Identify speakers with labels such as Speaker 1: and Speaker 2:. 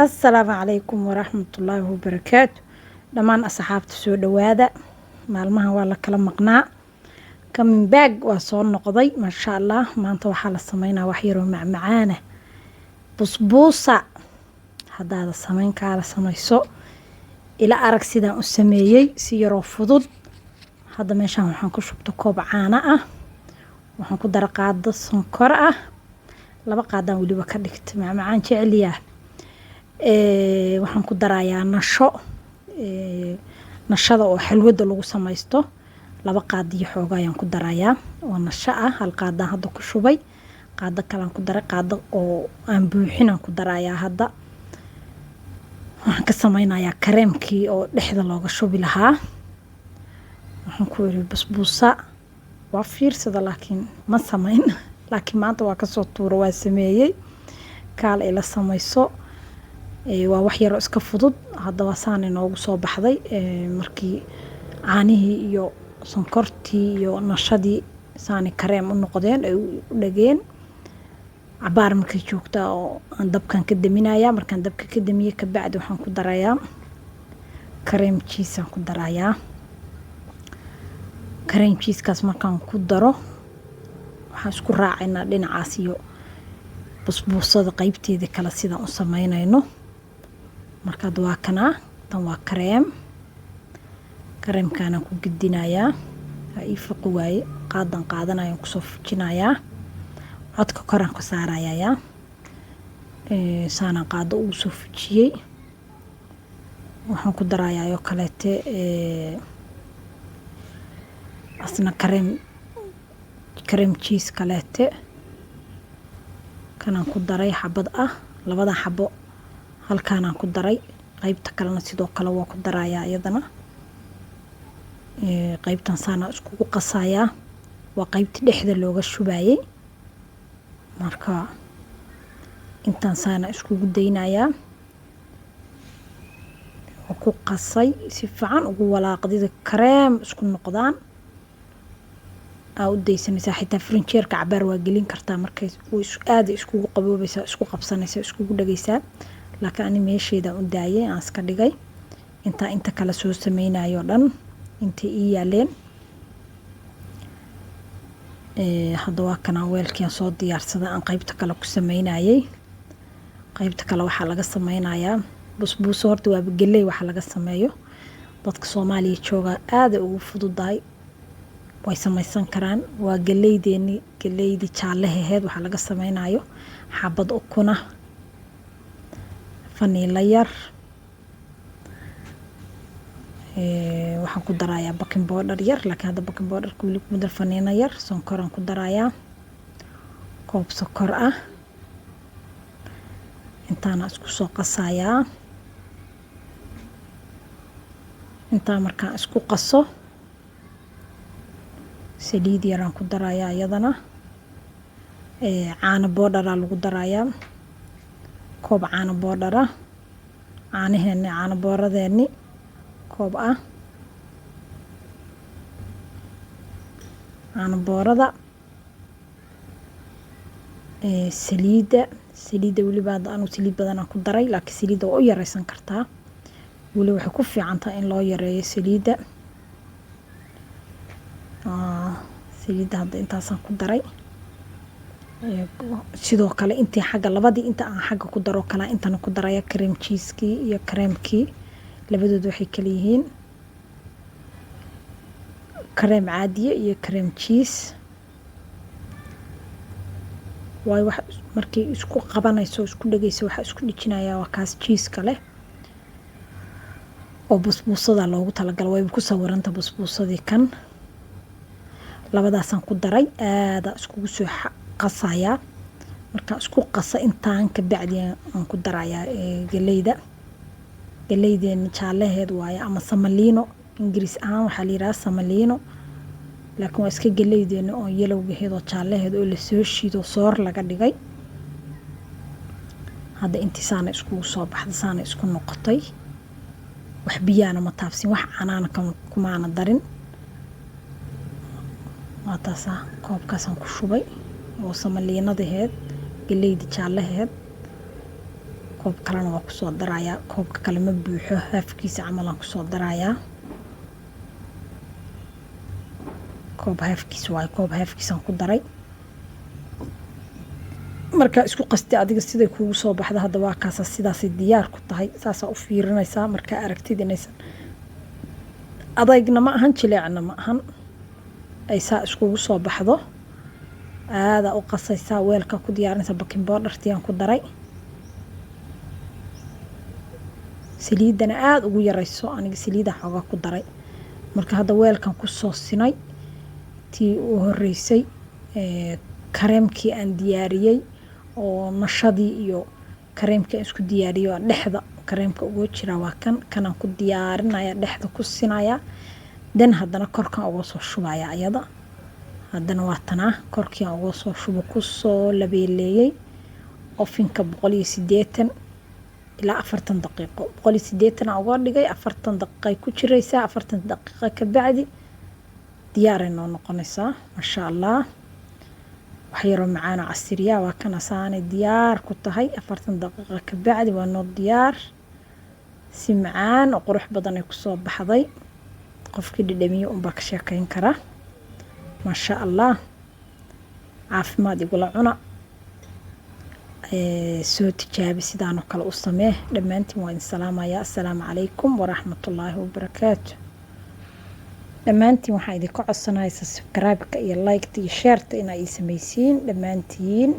Speaker 1: Assalaamu calaykum waraxmatullaahi wabarakaatu. Dhammaan asxaabta, soo dhawaada. Maalmahan waa la kala maqnaa. Coming back, waa soo noqday, maasha Allah. Maanta waxaa la sameynaa wax yaroo macmacaana, busbuusa. Haddaada sameyn, kaala samayso. Ila arag sidaan u sameeyey, si yaroo fudud. Hadda meeshaan waxaan ku shubta koob caano ah, waxaan ku dara qaado sonkor ah, 2 qaadaan weliba ka dhigta, macmacaan jeceliyaa. Waxaan ku darayaa nasho, nashada oo xalwada lagu samaysto. 2 qaad iyo xooga ayaan ku darayaa oo nasho ah. Hal qaadaan hadda ku shubay, qaado kalean ku daray, qaado oo aan buuxinaan ku darayaa. Hadda waxaan ka sameynayaa kareemkii oo dhexda looga shubi lahaa. Waxaan ku iri basbuusa waa fiirsada, laakiin ma sameyn, laakiin maanta waa kasoo tuura, waa sameeyey. Kaal ila samayso, waa wax yaroo iska fudud. Haddaba saan inoogu soo baxday markii caanihii iyo sonkortii iyo nashadii saani kareem u noqdeen, ay u dhageen. Cabaar markay joogtaa oo aan dabkan ka daminayaa. Markaan dabka ka damiye kabacdi, waxaan ku darayaa cream cheese aan ku darayaa. Cream cheesekaas markaan ku daro, waxaan isku raacaynaa dhinacaas iyo busbuusada qeybteeda kale sidaan u sameynayno. Marka hadda waa kanaa, tan waa kareem, kareemkaanaan ku gedinayaa. Waa ii foqi waaye, qaadan qaadanayaan, kusoo fujinayaa, codka koraan ka saarayayaa. Saanaan qaado ugu soo fujiyey. Waxaan ku darayaa oo kaleete asna kareem, cream cheese kaleete. Kanaan ku daray xabad ah, labadan xabo halkaanaan ku daray. Qeybta kalena sidoo kale waa ku darayaa iyadana. Qeybtan saanaa iskugu qasayaa, waa qeybtii dhexda looga shubayay. Marka intaan saana iskugu daynayaa oo ku qasay, si fiican ugu walaaqdida, kareem isku noqdaan aa u daysanaysaa. Xitaa frinjeerka cabaar waa gelin kartaa, markay aada iskugu qaboobaysaa, isku qabsanaysaa, iskugu dhagaysaa. Laakiin ani meesheedaan u daayay, aan iska dhigay intaa inta kale soo sameynayo dhan, intay ii yaaleen. Hadda waa kanaa weelkiiaan soo diyaarsaday aan qeybta kale ku sameynayay. Qeybta kale waxaa laga sameynayaa busbuuso. Horta waaba geley waxa laga sameeyo. Dadka Soomaaliya jooga aaday ugu fududahay, way sameysan karaan. Waa galeydeeni, galeydii jaalahaheed. Waxaa laga sameynayo xabad ukuna, faniila yar, waxaan ku darayaa baking powder yar, laakiin hadda baking powderka weli kuma dar. Faniina yar, sonkoraan ku darayaa, koob sokor ah. Intaana isku soo qasayaa. Intaa markaan isku qaso, saliid yaraan ku darayaa iyadana. Caano boodharaa lagu darayaa, koob caano boodhara, caanaheeni, caano booradeeni koob ah, caano boorada, saliidda. Saliidda weliba hadda anu saliid badanaan ku daray, laakiin saliidda waa u yareysan kartaa. Weli waxay ku fiican tahay in loo yareeyo saliidda. Saliidda hadda intaasaan ku daray. Sidoo kale intii xagga labadii inta aan xagga ku daro kala intana ku daraya, cream cheesekii iyo kareemkii. Labadooda waxay kala yihiin kareem caadiye iyo cream cheese. Waayo, wax markay isku qabanayso, isku dhegeyso, waxaa isku dhejinayaa waa kaas cheeseka leh oo busbuusada loogu talagalo. Wayba ku sawiranta busbuusadii. Kan labadaasaan ku daray, aadaa iskugu soo qasayaa. Markaan isku qasa intaan kabacdi, aan ku darayaa galeyda. Galeydeeni jaalaheed waaye, ama samaliino. Ingiriis ahaan waxaa la yidhaha samaliino, laakiin waa iska galeydeeni oo yellowgaheed oo jaalaheed oo lasoo shiido, soor laga dhigay. Hadda intii saana iskugu soo baxda, saana isku noqotay. Wax biyaana ma taabsin, wax canaana kumaana darin. Waa taasaa, koobkaasaan ku shubay oo samaliinadaheed, galeyda jaalaheed. Koob kalena waa kusoo darayaa. Koobka kale ma buuxo, haafkiisa camalaan kusoo darayaa. Koob haafkiis waayo, koob haafkiisaan ku daray. Markaa isku qastay adiga siday kuugu soo baxda. Hadda waa kaasa, sidaasay diyaar ku tahay. Saasaa u fiirinaysaa markaa aragtid inaysan adaygna ma ahan, jileecna ma ahan, ay saa iskugu soo baxdo. Aadaa u qasaysaa, weelka ku diyaarinaysaa. Baking powdertiaan ku daray, saliidana aada ugu yarayso. Aniga saliida xoogaa ku daray. Marka hadda weelkan kusoo sinay tii u horeysay, kareemkii aan diyaariyey oo nashadii iyo kareemkii aan isku diyaariyey oo dhexda kareemka uga jiraa waa kan. Kanaan ku diyaarinaya, dhexda ku sinaya, dan haddana korkan uga soo shubaya ayada. Haddana waa tanaa, korkii aan uga soo shubo, kusoo labeeleeyey. Ovenka 180 ilaa 40 daqiiqo, 180 aan uga dhigay, 40 daqiiqay ku jiraysaa. 40 daqiiqo ka bacdi diyaaray noo noqonaysaa, maasha Allah. Wax yaroo macaano casiriya waa kana, saanay diyaar ku tahay. 40 daqiiqo ka bacdi waa noo diyaar. Si macaan oo qurux badan ay kusoo baxday. Qofkii dhadhamiye unbaa ka sheekeyn kara, maasha Allah. Caafimaad igula cuna. Soo tijaabi, sidaanoo kale u samee. Dhammaantiin waa idin salaamayaa. Assalaamu calaykum waraxmatullaahi wabarakaatu. Dhammaantiin waxaan idinka codsanaya subscribe-ka iyo like-ta iyo share-ta inaa ii sameysiin dhammaantiin.